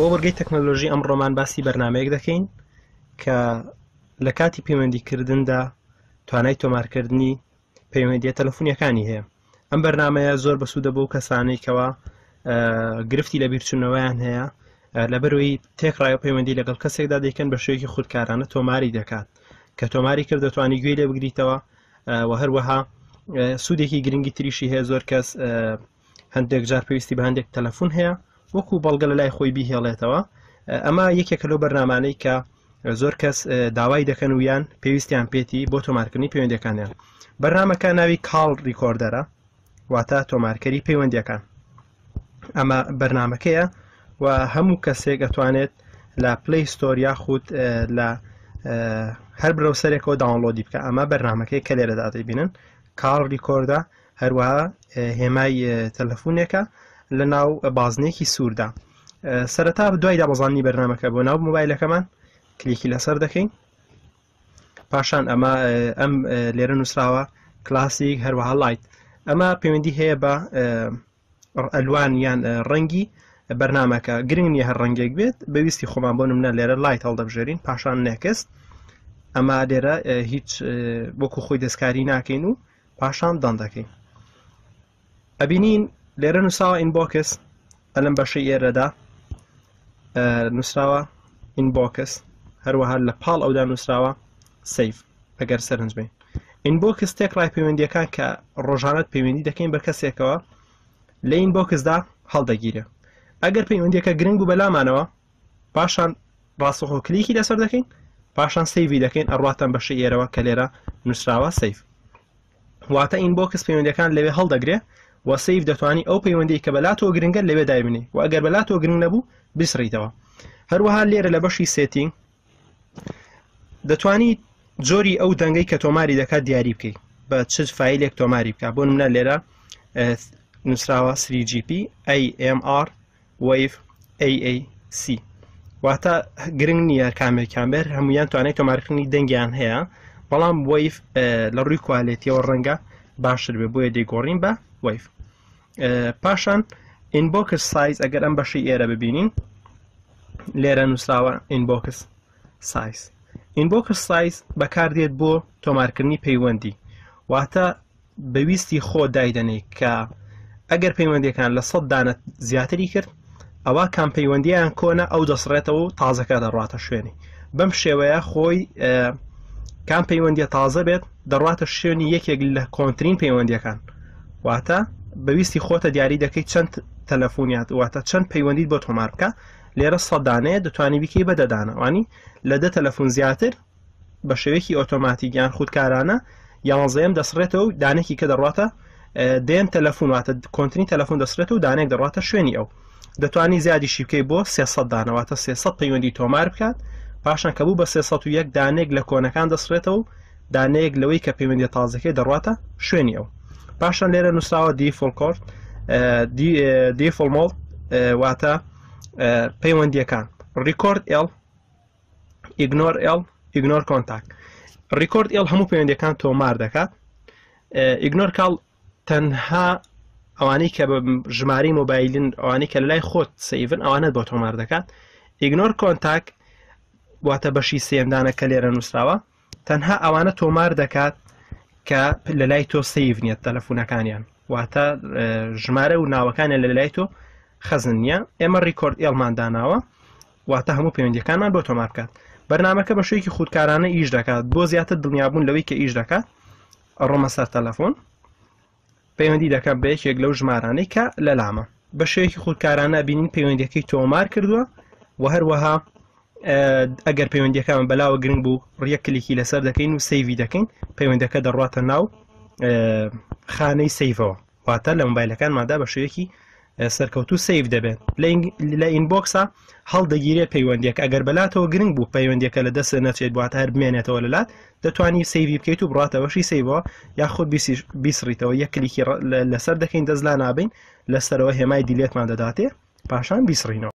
بۆ بڕگەی تەکنەلۆژی ئەمڕۆمان باسی بەرنمەیەک دەکەین کە لە کاتی پەیوەندیکردندا توانای تۆمارکردنی پەیوەندیە تەلەفۆنیەکانی هەیە ئەم بەرنمەیە زۆر بەسوودە بۆ کەسانەی کەوا گرفتی لە بیرچوونەوەیان هەیە لەبەرەوەی تێکڕای پەیوەندی لەگەڵ کەسێکدا دەیکەن بە شێوەیەکی خودکارانە تۆماری دەکات کە تۆماری کرد دەتوانی گوێی لێ بگریتەوە و هەروەها سوودێکی گرنگی تریشی هەیە زۆر کەس هەندێک جار پێویستی بە هەندێک تەلەفۆن هەیە وەکو بەڵگە لە لای خۆی بیهێڵێتەوە ئەمە یەکێکە لەو بەرنمانەی کە زۆر کەس داوای دەکەن و یان پێویستیان پێتی بۆ تۆمارکردنی پەیوەندەکانیان بەرنمەکە ناوی Call Recorder ە واتە تۆمارکەری پەیوەندیەکان ئەمە بەرنمەکەیە و هەموو کەسێک ئەتوانێت لە Play Store یاخود لە هەر browser ێکەوە download ی بکە ئەمە بەرنمەکەی کە لێرەدا دەیبینن Call Recorder ە هەروەها هێمای تەلەفونێکە لە ناو بازنێکی سووردا سەرەتا دوای دابەزاندنی بەرنمەکە بۆ ناو مۆبایلەکەمان کلیکی لەسەر دەکەین پاشان ئەمە ئەم لێرە نووسراوە Classic هەروەها Lite ئەمە پەیوەندی هەیە بە ئەلوان یان ڕەنگی بەرنمەکە گرنگ نییە هەر ڕەنگێک بێت بەویستی خۆمان بۆ نمونە لێرە Lite هەڵدەبژێرین پاشان Next ئەمە لێرە هیچ وەکو خۆی دەستکاری ناکەین و پاشان Done دەکەین ئەبینین لێرە نووسراوە Inbox ئەلم بەشەی ئێرەدا نووسراوە Inbox هەروەها لە پاڵ ئەودا نووسراوە Save ئەگەر سەرنج بین Inbox تێکڕای پەیوەندیەکان کە ڕۆژانەت پەیوەندی دەکەین بە کەسێکەوە لە Inbox دا هەڵدەگیرێ ئەگەر پەیوەندیەکە گرنگ بوو بەلامانەوە پاشان ڕاستەخۆ کلیکی لەسەر دەکەین پاشان save ی دەکەین ئەڕواتەن بەشی ئێرەوە کە لێرە نووسراوە Save واتە Inbox پەیوەندەکان لەوێ هەڵدەگرێ و Save دەتوانی ئەو پەیوەندی کە بەلاتەوە گرنگە لەوێ دایبنی و ئەگەر بەلاتەوە گرنگ نەبوو بسڕیتەوە هەروەها لێرە لە بەشی Setting دەتوانی جۆری ئەو دەنگەی کە تۆماری دەکات دیاری بکەیت بە چ فیلێک تۆماری بکە بۆ نمونە لێرە نووسراوە 3GP AMR Wave AAC واتە گرنگ نییە کامێکیان بێت هەمویان توانای تۆمارکردنی دەنگیان هەیە بەڵام Wave لە ڕووی quality یەوە ڕەنگە باشتر بێ بۆیە دەیگۆڕین بە Wave پاشان Inbox Size ئەگەر ئەم بەشی ئێرە ببینین لێرە نووسراوە Inbox Size Inbox Size بەکاردێت بۆ تۆمارکردنی پەیوەندی واتە بەویستی خۆ دایدەنێی کە ئەگەر پەیوەندیەکان لە سەد دانە زیاتری کرد ئەوا کام پەیوەندیان کۆنە ئەو دەسڕێتەوە و تازەکە دەڕاتە شوێنی بەم شێوەیە خۆی کام پەیوەندیە تازە بێت دەڕاتە شوێنی یەکێک لە کۆنترین پەیوەندیەکان واتە بەویستی خۆتە دیاری دەکەیت چەند تەلەفۆنیات واتە چەند پەیوەندیت بۆ تۆمار بکە لێرە سەدانەیە دەتوانی بیکەی بە دەدانەوانی لە دە تەلەفۆن زیاتر بە شێوەیەکی ئۆتۆماتیک یان خودکارانە یانزەیەم دەسڕێتەوە و دانێکی کە دەڕاتە دێن تەلەفۆن واتە کۆنترین تەلەفۆن دەسرێت و دانێک دەڕاتە شوێنی ئەو دەتوانی زیادیشی بکەی بۆ 300 دانەواتە 300 پەیوەندی تۆمار بکات پاشان کە بوو بە 301 دانێک لە کۆنەکان دەسرێتەوە و دانەیەک لەوەی کە پەیوەندی تازەکەی دەڕاتە شوێنی ئەو پاشان لێرە نووسراوە Default Default Mode واتە پەیوەندیەکان Record All Ignore All Ignore Contact Record All هەموو پەیوەندەکان تۆمار دەکات Ignore Call تەنها ئەوانەی کە بە ژمارەی مۆبایلن ئەوانەی کە لە لای خۆت save ن ئەوانەت بۆ تۆمار دەکات Ignore Contact واتە بەشی سێمدانە کە لێرە نووسراوە تەنها ئەوانە تۆمار دەکات کە لە لای تۆ save نییە تەلەفونەکانیان واتە ژمارە و ناوەکانیان لە لای تۆ خەزن نییە ئێمە Record All مان داناوە واتە هەموو پەیوەندیەکانمان بۆ تۆمار بکات بەرنمەکە بە شوێکی خودکارانە ئیش دەکات بۆ زیاتر دڵنیابوون لەوەی کە ئیش دەکات ئەڕۆمە سەر تەلەفۆن پەیوەندی دەکەم بە یەکێک لەو ژمارانەی کە لە لامە بە شێوەیەکی خودکارانە بینین پەیوەندیەکەی تۆمار کردووە و هەروەها ئەگەر پەیوەندیەکان بەلاوە گرنگ بوو ڕیەک کلیکی لەسەر دەکەین و save ی دەکەین پەیوەندەکە دەڕاتە ناو خانەی save ەوە واتە لە مۆبایلەکانماندا بە شێوەیەکی سەرکەوتوو save دەبێت لە Inbox ا هەڵدەگیرێت پەیوەندیەکە ئەگەر بەلاتەوە گرنگ بوو پەیوەندیەکە لە دەست نەچێت واتە هەر بمێنێتەوە لەلات دەتوانی save ی بکەیت و بڕاتە بەشی save ەوە یاخود بیسڕیتەوە یەک کلیکی لەسەر دەکەین دەست لا نابین لەسەرەوە هێمای Delete مان دەداتێ پاشان بیسڕینەوە.